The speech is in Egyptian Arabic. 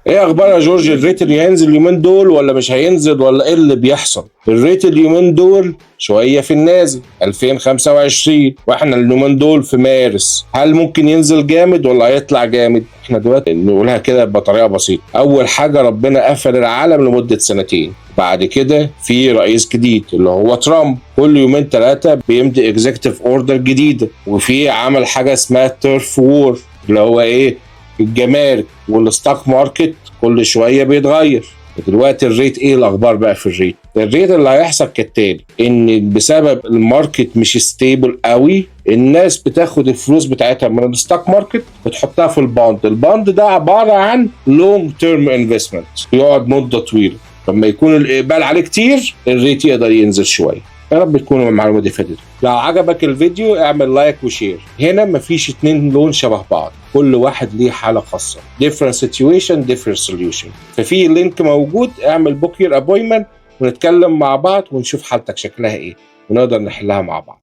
ايه اخبار يا جورج؟ ال rate اللي هينزل اليومين دول ولا مش هينزل ولا ايه اللي بيحصل؟ ال rate اليومين دول شوية في النازل 2025، واحنا اليومين دول في مارس. هل ممكن ينزل جامد ولا هيطلع جامد؟ احنا دلوقتي نقولها كده بطريقة بسيطه. اول حاجه، ربنا قفل العالم لمدة سنتين. بعد كده في رئيس جديد اللي هو ترامب، كل يومين ثلاثة بيمضي executive order جديده، وفي عمل حاجة اسمها tariff war اللي هو ايه؟ الجمارك. وال stock market كل شوية بيتغير. دلوقتي ال rate، ايه الاخبار بقى في ال rate؟ ال rate اللي هيحصل كالتالي: ان بسبب ال market مش stable قوي، الناس بتاخد الفلوس بتاعتها من ال stock market وتحطها في ال bond. ال bond ده عبارة عن long term investment، يقعد مده طويله. لما يكون الاقبال عليه كتير، ال rate يقدر ينزل شويه. يا رب تكون المعلومة دي فادتك. لو عجبك الفيديو اعمل like و share. هنا مفيش اتنين loan شبه بعض، كل واحد ليه حاله خاصه، different situation، different solution. ففي link موجود، اعمل book your appointment ونتكلم مع بعض ونشوف حالتك شكلها ايه ونقدر نحلها مع بعض.